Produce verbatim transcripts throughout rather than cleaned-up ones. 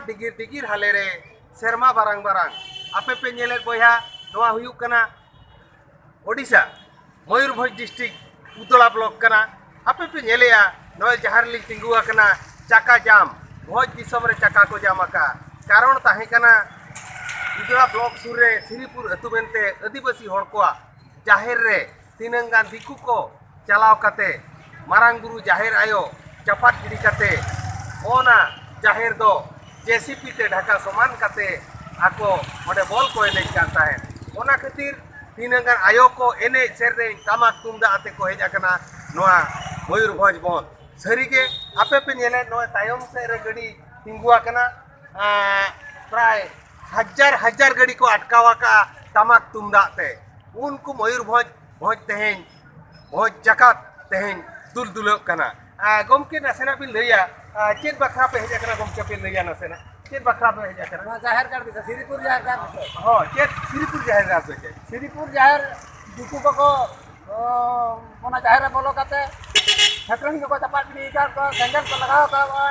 ᱰᱤᱜᱤᱨ ᱰᱤᱜᱤᱨ ᱦᱟᱞᱮ ᱨᱮ ᱥᱮᱨᱢᱟ ᱵᱟᱨᱟᱝ ᱵᱟᱨᱟᱝ᱾ ᱟᱯᱮ ᱯᱮ ᱧᱮᱞᱮᱫ ᱵᱚᱭᱦᱟ, ᱱᱚᱣᱟ ᱦᱩᱭᱩᱜ ᱠᱟᱱᱟ ᱳᱰᱤᱥᱟ, ᱢᱚᱭᱩᱨᱵᱷᱚᱸᱡᱽ ᱰᱤᱥᱴᱨᱤᱠᱴ, ᱩᱫᱽᱲᱟ ᱵᱞᱚᱠ ᱠᱟᱱᱟ᱾ ᱟᱯᱮ ᱯᱮ ᱧᱮᱞᱮᱜᱼᱟ, ᱱᱚᱜᱼᱚᱭ ᱡᱟᱦᱟᱸ ᱨᱮᱞᱤᱧ ᱛᱤᱸᱜᱩ ᱟᱠᱟᱱᱟ, ᱪᱟᱠᱟ ᱡᱟᱢ, ᱵᱷᱚᱸᱡᱽ ᱫᱤᱥᱚᱢ ᱨᱮ ᱪᱟᱠᱟ ᱠᱚ ᱡᱟᱢ ᱟᱠᱟᱫᱼᱟ᱾ ᱠᱟᱨᱚᱱ ᱛᱟᱦᱮᱸ ᱠᱟᱱᱟ, ᱩᱫᱽᱲᱟ ᱵᱞᱚᱠ ᱥᱩᱨ ᱨᱮ ᱥᱤᱨᱤᱯᱩᱨ ᱟᱹᱛᱩ ᱢᱮᱱᱛᱮ ᱟᱹᱫᱤᱵᱟᱹᱥᱤ ᱦᱚᱲ ᱠᱚᱣᱟᱜ ᱡᱟᱦᱮᱨ ᱨᱮ ᱛᱤᱱᱟᱹᱝ ᱜᱟᱱ ᱫᱤᱠᱩ ᱠᱚ ᱪᱟᱞᱟᱣ ᱠᱟᱛᱮ ᱢᱟᱨᱟᱝ ᱵᱩᱨᱩ ᱡᱟᱦᱮᱨ ᱟᱭᱳ ᱪᱟᱯᱟᱫ ᱜᱤᱰᱤ ᱠᱟᱛᱮ ᱚᱱᱟ ᱡᱟᱦᱮᱨ ᱫᱚ ᱡᱮᱥᱤᱯᱤ ᱛᱮ ᱰᱷᱟᱠᱟ ᱥᱚᱢᱟᱱ ᱠᱟᱛᱮ ᱟᱠᱚ ᱚᱸᱰᱮ ᱵᱚᱞ ᱠᱚ ᱮᱱᱮᱡ ᱠᱟᱱ ᱛᱟᱦᱮᱸᱫ᱾ ᱚᱱᱟ ᱠᱷᱟᱹᱛᱤᱨ ᱛᱤᱱᱟᱹᱝ ᱜᱟᱱ ᱟᱭᱳ ᱠᱚ ᱮᱱᱮᱡ ᱥᱮᱨᱮᱧ ᱴᱟᱢᱟᱠ ᱛᱩᱢᱫᱟᱜ ᱟᱛᱮ ᱠᱚ ᱦᱮᱡ ᱟᱠᱟᱱᱟ ᱱᱚᱣᱟ ᱢᱚᱭᱩᱨᱵᱷᱚᱸᱡᱽ ᱵᱚᱱᱫᱷ᱾ ᱥᱟᱹᱨᱤᱜᱮ ᱟᱯᱮ ᱯᱮ ᱧᱮᱞᱮᱫ ᱱᱚᱜᱼᱚᱭ ᱛᱟᱭᱚᱢ ᱥᱮᱫ ᱨᱮ ᱜᱟᱹᱰᱤ ᱛᱤᱸᱜᱩ ᱟᱠᱟᱱᱟ, ᱟᱸ, ᱯᱨᱟᱭ ᱦᱟᱡᱟᱨ ᱦᱟᱡᱟᱨ ᱜᱟᱹᱰᱤ ᱠᱚ ᱟᱴᱠᱟᱣ ᱟᱠᱟᱫᱼᱟ ᱴᱟᱢᱟᱠ ᱛᱩᱢᱫᱟᱜ ᱛᱮ᱾ ᱩᱱᱠᱩ ᱢᱚᱭᱩᱨᱵᱷᱚᱸᱡᱽ ᱵᱷᱚᱸᱡᱽ ᱛᱮᱦᱮᱧ ᱵᱷᱚᱸᱡᱽ ᱡᱟᱠᱟᱛ ᱛᱮᱦᱮᱧ ᱫᱩᱞ ᱫᱩᱞᱟᱹᱜ ᱠᱟᱱᱟ᱾ ᱟᱨ ᱜᱚᱢᱠᱮ, ᱱᱟᱥᱮᱱᱟᱜ ᱵᱤᱱ ᱞᱟᱹᱭᱟ, ᱟᱨ ᱪᱮᱫ ᱵᱟᱠᱷᱨᱟ ᱯᱮ ᱦᱮᱡ ᱟᱠᱟᱱᱟ ᱜᱚᱢᱠᱮ? ᱯᱮ ᱞᱟᱹᱭᱟ ᱱᱟᱥᱮᱱᱟᱜ, ᱪᱮᱫ ᱵᱟᱠᱷᱨᱟ ᱯᱮ ᱦᱮᱡ ᱟᱠᱟᱱᱟ? ᱱᱚᱣᱟ ᱡᱟᱦᱮᱨ ᱜᱟᱲ ᱵᱤᱥᱚᱭ, ᱥᱤᱨᱤᱯᱩᱨ ᱡᱟᱦᱮᱨ ᱜᱟᱲ ᱵᱤᱥᱚᱭ᱾ ᱦᱚᱸ, ᱪᱮᱫ ᱥᱤᱨᱤᱯᱩᱨ ᱡᱟᱦᱮᱨ ᱜᱟᱲ ᱫᱚ ᱪᱮᱫ? ᱥᱤᱨᱤᱯᱩᱨ ᱡᱟᱦᱮᱨ ᱫᱤᱠᱩ ᱠᱚᱠᱚ, ᱚ, ᱚᱱᱟ ᱡᱟᱦᱮᱨ ᱨᱮ ᱵᱚᱞᱚ ᱠᱟᱛᱮ ᱴᱷᱟᱹᱠᱨᱟᱹᱱ ᱠᱚᱠᱚ ᱪᱟᱯᱟᱫ ᱜᱤᱰᱤ ᱟᱠᱟᱫ ᱠᱚᱣᱟ, ᱥᱮᱸᱜᱮᱞ ᱠᱚ ᱞᱟᱜᱟᱣ ᱟᱠᱟᱫ ᱠᱚᱣᱟ,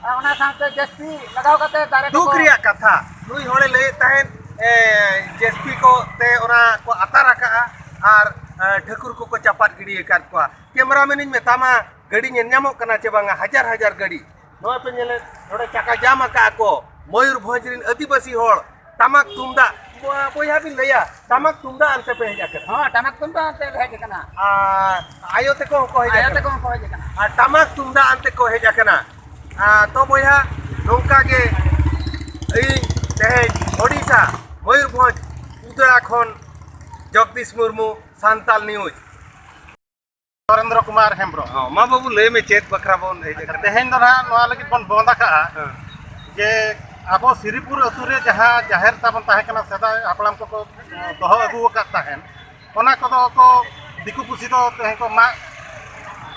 ᱟᱨ ᱚᱱᱟ ᱥᱟᱶᱛᱮ ᱡᱮᱥᱤᱯᱤ ᱞᱟᱜᱟᱣ ᱠᱟᱛᱮ ᱫᱟᱨᱮ ᱫᱩᱠ ᱠᱚᱠᱚ ᱨᱮᱭᱟᱜ ᱠᱟᱛᱷᱟ, ᱱᱩᱭ ᱦᱚᱲᱮ ᱞᱟᱹᱭᱮᱫ ᱛᱟᱦᱮᱸᱫ, ᱮ, ᱡᱮᱥᱤᱯᱤ ᱠᱚ ᱛᱮ ᱚᱱᱟ ᱠᱚ ᱟᱛᱟᱨ ᱟᱠᱟᱜᱼᱟ ᱟᱨ, ᱮ, ᱴᱷᱟᱹᱠᱩᱨ ᱠᱚᱠᱚ ᱪᱟᱯᱟᱫ ᱜᱤᱰᱤ ᱟᱠᱟᱫ ᱠᱚᱣᱟ᱾ ᱠᱮᱢᱨᱟᱢᱮᱱ ᱤᱧ ᱢᱮᱛᱟᱢᱟ, ᱜᱟᱹᱰᱤ ᱧᱮᱞ ᱧᱟᱢᱚᱜ ᱠᱟᱱᱟ ᱪᱮ ᱵᱟᱝᱟ? ᱦᱟᱡᱟᱨ ᱦᱟᱡᱟᱨ ᱜᱟᱹᱰᱤ᱾ ᱱᱚᱜᱼᱚᱭ ᱯᱮ ᱧᱮᱞᱮᱫ, ᱱᱚᱰᱮ ᱪᱟᱠᱟ ᱡᱟᱢ ᱟᱠᱟᱜᱼᱟ ᱠᱚ ᱢᱚᱭᱩᱨᱵᱷᱚᱸᱡᱽ ᱨᱤᱱ ᱟᱹᱫᱤᱵᱟᱹᱥᱤ ᱦᱚᱲ᱾ ᱴᱟᱢᱟᱠ ᱛᱩᱢᱫᱟᱜ, ᱵᱚ-, ᱵᱚᱭᱦᱟ ᱵᱤᱱ ᱞᱟᱹᱭᱟ, ᱴᱟᱢᱟᱠ ᱛᱩᱢᱫᱟᱜ ᱟᱱᱛᱮ ᱯᱮ ᱦᱮᱡ ᱟᱠᱟᱱᱟ? ᱦᱚᱸ, ᱴᱟᱢᱟᱠ ᱛᱩᱢᱫᱟᱜ ᱟᱱᱛᱮ ᱞᱮ ᱦᱮᱡ ᱟᱠᱟᱱᱟ᱾ ᱟᱨ ᱟᱭᱳ ᱛᱮᱠᱚ ᱦᱚᱸᱠᱚ ᱦᱮᱡ ᱟᱭᱳ ᱟᱠᱟᱱᱟ? ᱛᱮᱠᱚ ᱦᱚᱸᱠᱚ ᱦᱮᱡ ᱟᱠᱟᱱᱟ᱾ ᱟᱨ ᱴᱟᱢᱟᱠ ᱛᱩᱢᱫᱟᱜ ᱟᱱᱛᱮ ᱠᱚ ᱦᱮᱡ ᱟᱠᱟᱱᱟ᱾ ᱟᱨ ᱛᱚ ᱵᱚᱭᱦᱟ, ᱱᱚᱝᱠᱟ ᱜᱮ ᱤᱧ ᱛᱮᱦᱮᱧ ᱳᱰᱤᱥᱟ, ᱢᱚᱭᱩᱨᱵᱷᱚᱸᱡᱽ, ᱩᱫᱽᱲᱟ ᱠᱷᱚᱱ ᱡᱚᱜᱽᱫᱤᱥ ᱢᱩᱨᱢᱩ, ᱥᱟᱱᱛᱟᱞ ᱱᱤᱭᱩᱡᱽ᱾ ᱱᱚᱨᱮᱱᱫᱨᱚ ᱠᱩᱢᱟᱨ ᱦᱮᱢᱵᱨᱚᱢ᱾ ᱦᱚᱸ, ᱢᱟ ᱵᱟᱹᱵᱩ, ᱞᱟᱹᱭ ᱢᱮ, ᱪᱮᱫ ᱵᱟᱠᱷᱨᱟ ᱵᱚᱱ ᱦᱮᱡ ᱟᱠᱟᱱᱟ? ᱛᱮᱦᱮᱧ ᱫᱚ ᱱᱟᱦᱟᱜ ᱱᱚᱣᱟ ᱞᱟᱹᱜᱤᱫ ᱵᱚᱱ ᱵᱚᱱᱫ ᱟᱠᱟᱜᱼᱟ ᱦᱮᱸ᱾ ᱡᱮ ᱟᱵᱚ ᱥᱤᱨᱤᱯᱩᱨ ᱟᱹᱛᱩ ᱨᱮ ᱡᱟᱦᱟᱸ ᱡᱟᱦᱮᱨ ᱛᱟᱵᱚᱱ ᱛᱟᱦᱮᱸ ᱠᱟᱱᱟ, ᱥᱮᱫᱟᱭ ᱦᱟᱯᱲᱟᱢ ᱠᱚᱠᱚ ᱫᱚᱦᱚ ᱟᱹᱜᱩ ᱟᱠᱟᱫ ᱛᱟᱦᱮᱸᱱ, ᱚᱱᱟ ᱠᱚᱫᱚ ᱠᱚ ᱫᱤᱠᱩ ᱯᱩᱥᱤ ᱫᱚ ᱛᱮᱦᱮᱧ ᱠᱚ ᱢᱟᱜ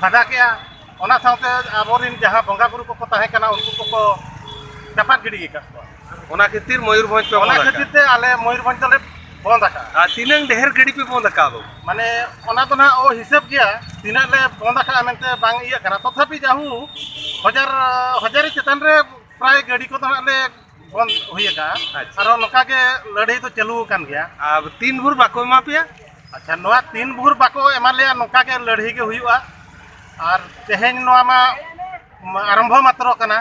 ᱯᱷᱟᱫᱟ ᱠᱮᱜᱼᱟ᱾ ᱚᱱᱟ ᱥᱟᱶᱛᱮ ᱟᱵᱚᱨᱮᱱ ᱡᱟᱦᱟᱸ ᱵᱚᱸᱜᱟ ᱵᱩᱨᱩ ᱠᱚᱠᱚ ᱛᱟᱦᱮᱸ ᱠᱟᱱᱟ, ᱩᱱᱠᱩ ᱠᱚᱠᱚ ᱪᱟᱯᱟᱫ ᱜᱤᱰᱤ ᱟᱠᱟᱫ ᱠᱚᱣᱟ᱾ ᱚᱱᱟ ᱠᱷᱟᱹᱛᱤᱨ ᱢᱚᱭᱩᱨᱵᱷᱚᱸᱡᱽ ᱯᱮ ᱚᱱᱟ ᱵᱚᱸᱫᱽ ᱟᱠᱟᱫᱼᱟ? ᱠᱷᱟᱹᱛᱤᱨ ᱛᱮ ᱟᱞᱮ ᱢᱚᱭᱩᱨᱵᱷᱚᱸᱡᱽ ᱫᱚᱞᱮ ᱵᱚᱱᱫ ᱟᱠᱟᱫᱼᱟ᱾ ᱟᱨ ᱛᱤᱱᱟᱹᱝ ᱰᱷᱮᱨ ᱜᱟᱹᱰᱤ ᱯᱮ ᱵᱚᱱᱫ ᱟᱠᱟᱫᱼᱟ ᱵᱟᱹᱵᱩ? ᱢᱟᱱᱮ, ᱚᱱᱟ ᱫᱚ ᱱᱟᱦᱟᱜ ᱚ ᱦᱤᱥᱟᱹᱵ ᱜᱮᱭᱟ, ᱛᱤᱱᱟᱹᱜ ᱞᱮ ᱵᱚᱱᱫ ᱟᱠᱟᱫᱼᱟ ᱢᱮᱱᱛᱮ ᱵᱟᱝ ᱤᱭᱟᱹᱜ ᱠᱟᱱᱟ᱾ ᱛᱚᱛᱷᱟᱯᱤ ᱡᱟᱦᱩ ᱦᱟᱡᱟᱨ, ᱦᱟᱡᱟᱨᱤ ᱪᱮᱛᱟᱱ ᱨᱮ ᱯᱨᱟᱭ ᱜᱟᱹᱰᱤ ᱠᱚᱫᱚ ᱦᱟᱸᱜ ᱞᱮ ᱵᱚᱱᱫ ᱦᱩᱭ ᱟᱠᱟᱜᱼᱟ᱾ ᱟᱪᱪᱷᱟ᱾ ᱟᱨᱦᱚᱸ ᱱᱚᱝᱠᱟ ᱜᱮ ᱞᱟᱹᱲᱦᱟᱹᱭ ᱫᱚ ᱪᱟᱹᱞᱩ ᱟᱠᱟᱱ ᱜᱮᱭᱟ᱾ ᱟᱨ ᱛᱤᱱ ᱵᱷᱳᱨ ᱵᱟᱠᱚ ᱮᱢᱟ ᱯᱮᱭᱟ? ᱟᱪᱪᱷᱟ, ᱱᱚᱣᱟ ᱛᱤᱱ ᱵᱷᱳᱨ ᱵᱟᱠᱚ ᱮᱢᱟ ᱞᱮᱭᱟ, ᱱᱚᱝᱠᱟ ᱜᱮ ᱞᱟᱹᱲᱦᱟᱹᱭ ᱜᱮ ᱦᱩᱭᱩᱜᱼᱟ᱾ ᱟᱨ ᱛᱮᱦᱮᱧ ᱱᱚᱣᱟ ᱢᱟ ᱟᱨᱟᱢᱵᱷᱚ ᱢᱟᱛᱨᱚ ᱠᱟᱱᱟ,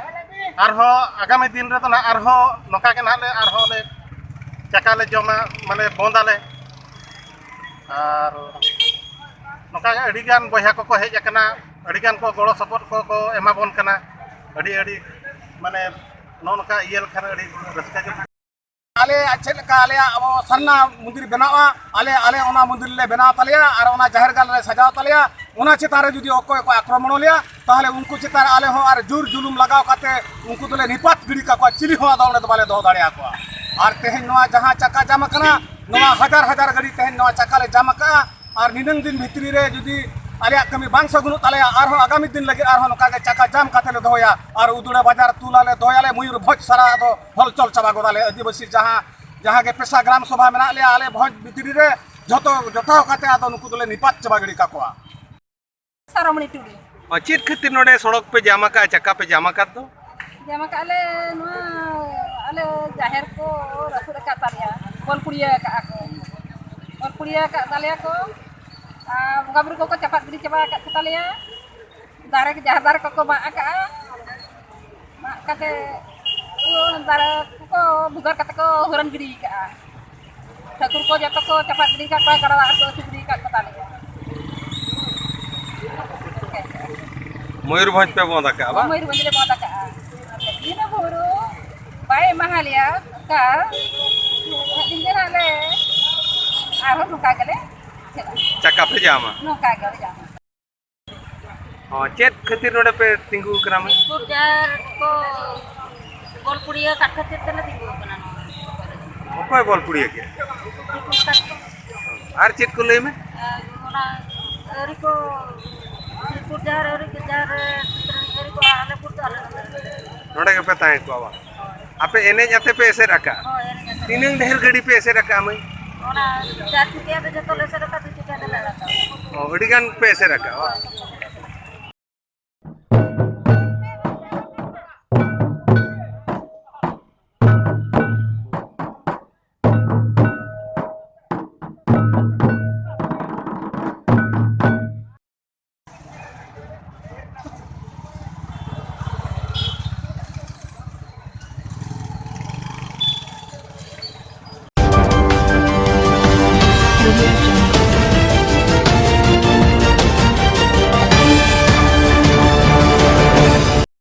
ᱟᱨᱦᱚᱸ ᱟᱜᱟᱢᱤ ᱫᱤᱱ ᱨᱮᱫᱚ ᱱᱟᱦᱟᱜ ᱟᱨᱦᱚᱸ ᱱᱚᱝᱠᱟ ᱜᱮ ᱱᱟᱦᱟᱜ ᱞᱮ, ᱟᱨᱦᱚᱸ ᱞᱮ ᱪᱟᱠᱟ ᱞᱮ ᱡᱚᱢᱟ, ᱢᱟᱱᱮ ᱵᱚᱱᱫᱟᱞᱮ᱾ ᱟᱨ ᱱᱚᱝᱠᱟ ᱜᱮ ᱟᱹᱰᱤᱜᱟᱱ ᱵᱚᱭᱦᱟ ᱠᱚᱠᱚ ᱦᱮᱡ ᱟᱠᱟᱱᱟ, ᱟᱹᱰᱤᱜᱟᱱ ᱠᱚ ᱜᱚᱲᱚ ᱥᱚᱯᱚᱦᱚᱫ ᱠᱚᱠᱚ ᱮᱢᱟᱵᱚᱱ ᱠᱟᱱᱟ᱾ ᱟᱹᱰᱤ ᱟᱹᱰᱤ ᱢᱟᱱᱮ ᱱᱚᱜᱼᱚ ᱱᱚᱝᱠᱟ ᱤᱭᱟᱹ ᱞᱮᱠᱷᱟᱱ ᱟᱹᱰᱤ ᱨᱟᱹᱥᱠᱟᱹ ᱜᱮ ᱵᱩᱡᱷᱟᱹᱜᱼᱟ᱾ ᱟᱞᱮ ᱪᱮᱫ ᱞᱮᱠᱟ ᱟᱞᱮᱭᱟᱜ ᱟᱵᱚ ᱥᱟᱨᱱᱟ ᱢᱚᱱᱫᱤᱨ ᱵᱮᱱᱟᱣᱟ, ᱟᱞᱮ, ᱟᱞᱮ ᱚᱱᱟ ᱢᱚᱱᱫᱤᱨ ᱞᱮ ᱵᱮᱱᱟᱣ ᱛᱟᱞᱮᱭᱟ ᱟᱨ ᱚᱱᱟ ᱡᱟᱦᱮᱨ ᱜᱟᱲ ᱞᱮ ᱥᱟᱡᱟᱣ ᱛᱟᱞᱮᱭᱟ, ᱚᱱᱟ ᱪᱮᱛᱟᱱ ᱨᱮ ᱡᱩᱫᱤ ᱚᱠᱚᱭ ᱠᱚ ᱟᱠᱨᱚᱢᱚᱬ ᱞᱮᱭᱟ, ᱛᱟᱦᱚᱞᱮ ᱩᱱᱠᱩ ᱪᱮᱛᱟᱱ ᱨᱮ ᱟᱞᱮ ᱦᱚᱸ ᱟᱨ ᱡᱳᱨ ᱡᱩᱞᱩᱢ ᱞᱟᱜᱟᱣ ᱠᱟᱛᱮ ᱩᱱᱠᱩ ᱫᱚᱞᱮ ᱱᱤᱯᱟᱛ ᱜᱤᱰᱤ ᱠᱟᱠᱚᱣᱟ, ᱪᱤᱞᱤ ᱦᱚᱸ ᱟᱫᱚ ᱚᱸᱰᱮ ᱫᱚ ᱵᱟᱞᱮ ᱫᱚᱦᱚ ᱫᱟᱲᱮᱭᱟᱠᱚᱣᱟ᱾ ᱟᱨ ᱛᱮᱦᱮᱧ ᱱᱚᱣᱟ ᱡᱟᱦᱟᱸ ᱪᱟᱠᱟ ᱡᱟᱢ ᱟᱠᱟᱱᱟ, ᱱᱚᱣᱟ ᱦᱟᱡᱟᱨ ᱦᱟᱡᱟᱨ ᱜᱟᱹᱰᱤ ᱛᱮᱦᱮᱧ ᱱᱚᱣᱟ ᱪᱟᱠᱟ ᱞᱮ ᱡᱟᱢ ᱟᱠᱟᱫᱼᱟ᱾ ᱟᱨ ᱱᱤᱱᱟᱹᱝ ᱫᱤᱱ ᱵᱷᱤᱛᱨᱤ ᱨᱮ ᱡᱩᱫᱤ ᱟᱞᱮᱭᱟᱜ ᱠᱟᱹᱢᱤ ᱵᱟᱝ ᱥᱟᱹᱜᱩᱱᱚᱜ ᱛᱟᱞᱮᱭᱟ, ᱟᱨᱦᱚᱸ ᱟᱜᱟᱢᱤ ᱫᱤᱱ ᱞᱟᱹᱜᱤᱫ ᱟᱨᱦᱚᱸ ᱱᱚᱝᱠᱟ ᱜᱮ ᱪᱟᱠᱟ ᱡᱟᱢ ᱠᱟᱛᱮ ᱞᱮ ᱫᱚᱦᱚᱭᱟ᱾ ᱟᱨ ᱩᱫᱩᱲᱟ ᱵᱟᱡᱟᱨ ᱛᱩᱞᱟᱞᱮ ᱫᱚᱦᱚᱭᱟᱞᱮ, ᱢᱚᱭᱩᱨᱵᱷᱚᱸᱡᱽ ᱥᱟᱨᱟ ᱟᱫᱚ ᱦᱚᱞᱪᱚᱞ ᱪᱟᱵᱟ ᱜᱚᱫᱟᱞᱮ᱾ ᱟᱹᱫᱤᱵᱟᱹᱥᱤ ᱡᱟᱦᱟᱸ, ᱡᱟᱦᱟᱸ ᱜᱮ ᱯᱮᱥᱟ ᱜᱨᱟᱢ ᱥᱚᱵᱷᱟ ᱢᱮᱱᱟᱜ ᱞᱮᱭᱟ, ᱟᱞᱮ ᱵᱷᱚᱸᱡᱽ ᱵᱷᱤᱛᱨᱤ ᱨᱮ ᱡᱷᱚᱛᱚ ᱡᱚᱴᱟᱣ ᱠᱟᱛᱮ ᱟᱫᱚ ᱱᱩᱠᱩ ᱫᱚᱞᱮ ᱱᱤᱯᱟᱛ ᱪᱟᱵᱟ ᱜᱤᱰᱤ ᱠᱟᱠᱚᱣᱟ᱾ ᱥᱟᱨᱚᱢᱚᱱᱤ ᱴᱩᱰᱩ᱾ ᱚ, ᱪᱮᱫ ᱠᱷᱟᱹᱛᱤᱨ ᱱᱚᱰᱮ ᱥᱚᱲᱚᱠ ᱯᱮ ᱡᱟᱢ ᱟᱠᱟᱫᱼᱟ, ᱪᱟᱠᱟ ᱯᱮ ᱡᱟᱢ ᱟᱠᱟᱫ ᱫᱚ? ᱡᱟᱢ ᱟᱠᱟᱫ ᱞᱮ ᱱᱚᱣᱟ ᱟᱞᱮ ᱡᱟᱦᱮᱨ ᱠᱚ ᱨᱟᱹᱯᱩᱫ ᱟᱠᱟᱫ ᱛᱟᱞᱮᱭᱟ, ᱜᱚᱞ ᱠᱩᱲᱤᱭᱟᱹ ᱟᱠᱟᱫᱼᱟ ᱠᱚ, ᱜᱚᱞ ᱠᱩᱲᱤᱭᱟᱹ ᱟᱠᱟᱫ ᱛᱟᱞᱮᱭᱟ ᱠᱚ, ᱟᱨ ᱵᱚᱸᱜᱟ ᱵᱩᱨᱩ ᱠᱚᱠᱚ ᱪᱟᱯᱟᱫ ᱜᱤᱰᱤ ᱪᱟᱵᱟ ᱟᱠᱟᱫ ᱠᱚ ᱛᱟᱞᱮᱭᱟ᱾ ᱫᱟᱨᱮ, ᱡᱟᱦᱮᱨ ᱫᱟᱨᱮ ᱠᱚᱠᱚ ᱢᱟᱜ ᱟᱠᱟᱜᱼᱟ᱾ ᱢᱟᱜ ᱠᱟᱛᱮ ᱫᱟᱨᱮ ᱠᱚᱠᱚ ᱵᱷᱩᱜᱟᱹᱜ ᱠᱟᱛᱮ ᱠᱚ ᱦᱩᱨᱟᱹᱱ ᱜᱤᱰᱤ ᱟᱠᱟᱜᱼᱟ᱾ ᱴᱷᱟᱹᱠᱩᱨ ᱠᱚ ᱡᱚᱛᱚ ᱠᱚ ᱪᱟᱯᱟᱫ ᱜᱤᱰᱤ ᱟᱠᱟᱫ ᱠᱚᱣᱟ, ᱜᱟᱰᱟ ᱫᱟᱜ ᱨᱮᱠᱚ ᱟᱹᱛᱩ ᱜᱤᱰᱤ ᱟᱠᱟᱫ ᱠᱚ ᱛᱟᱞᱮᱭᱟ᱾ ᱢᱚᱭᱩᱨᱵᱷᱚᱸᱡᱽ ᱯᱮ ᱵᱚᱸᱫᱽ ᱟᱠᱟᱜᱼᱟ, ᱵᱟᱝ? ᱢᱚᱭᱩᱨᱵᱷᱚᱸᱡᱽ ᱞᱮ ᱵᱚᱸᱫᱽ ᱟᱠᱟᱜᱼᱟ᱾ ᱟᱨ ᱛᱤᱱᱟᱹᱜ ᱵᱷᱳᱨ ᱵᱟᱭ ᱮᱢᱟ ᱞᱮᱭᱟ, ᱚᱱᱠᱟ ᱫᱤᱱ ᱜᱮ ᱱᱟᱜ ᱞᱮ ᱟᱨᱦᱚᱸ ᱱᱚᱝᱠᱟ ᱜᱮᱞᱮ ᱪᱟᱞᱟᱜᱼᱟ᱾ ᱪᱟᱠᱟ ᱯᱮ ᱡᱟᱢᱟ? ᱱᱚᱝᱠᱟ ᱜᱮᱞᱮ ᱡᱟᱢᱟ᱾ ᱦᱚᱸ, ᱪᱮᱫ ᱠᱷᱟᱹᱛᱤᱨ ᱱᱚᱰᱮ ᱯᱮ ᱛᱤᱸᱜᱩ ᱟᱠᱟᱱᱟ ᱢᱟᱹᱭ? ᱥᱤᱵ ᱡᱟᱦᱮᱨ ᱠᱚ ᱜᱚᱞ ᱠᱩᱲᱤᱭᱟᱹ ᱟᱠᱟᱫ ᱠᱷᱟᱹᱛᱤᱨ ᱛᱮᱞᱮ ᱛᱤᱸᱜᱩ ᱟᱠᱟᱱᱟ ᱱᱚᱣᱟ ᱠᱚᱨᱮ᱾ ᱚᱠᱚᱭ ᱜᱚᱞ ᱠᱩᱲᱤᱭᱟᱹ ᱠᱮᱫ? ᱫᱤᱠᱩ ᱠᱟᱴ-, ᱟᱨ ᱪᱮᱫ ᱠᱚ ᱞᱟᱹᱭ ᱢᱮ? ᱟᱨ ᱚᱱᱟ ᱟᱹᱨᱤ ᱠᱚ, ᱥᱤᱵ ᱡᱟᱦᱮᱨ ᱟᱹᱨᱤ, ᱡᱟᱦᱮᱨ ᱨᱮ ᱟᱹᱨᱤ ᱠᱚ ᱟᱞᱮ ᱯᱩᱨ ᱫᱚ ᱟᱞᱮ ᱱᱚᱰᱮ ᱜᱮᱞᱮ ᱱᱚᱰᱮ ᱜᱮᱯᱮ ᱛᱟᱦᱮᱸ ᱠᱚᱜᱼᱟ, ᱵᱟᱝ? ᱦᱳᱭ᱾ ᱟᱯᱮ ᱮᱱᱮᱡ ᱟᱛᱮ ᱯᱮ ᱮᱥᱮᱫ ᱟᱠᱟᱫᱼᱟ? ᱦᱳᱭ, ᱮᱱᱮᱡ ᱟᱛᱮ᱾ ᱛᱤᱱᱟᱹᱝ ᱰᱷᱮᱨ ᱜᱟᱹᱰᱤ ᱯᱮ ᱮᱥᱮᱫ ᱟᱠᱟᱫᱼᱟ, ᱢᱟᱹᱭ? ᱚᱱᱟ ᱪᱟᱨ ᱪᱩᱠᱤᱭᱟᱹ ᱫᱚ ᱡᱚᱛᱚ ᱞᱮ ᱮᱥᱮᱫ ᱟᱠᱟᱫ, ᱫᱩ ᱪᱩᱠᱤᱭᱟᱹ ᱫᱚᱞᱮ ᱟᱲᱟᱜ ᱠᱟᱜᱼᱟ᱾ ᱚ, ᱟᱹᱰᱤ ᱜᱟᱱ ᱯᱮ ᱮᱥᱮᱫ ᱟᱠᱟᱫᱼᱟ, ᱵᱟᱝ?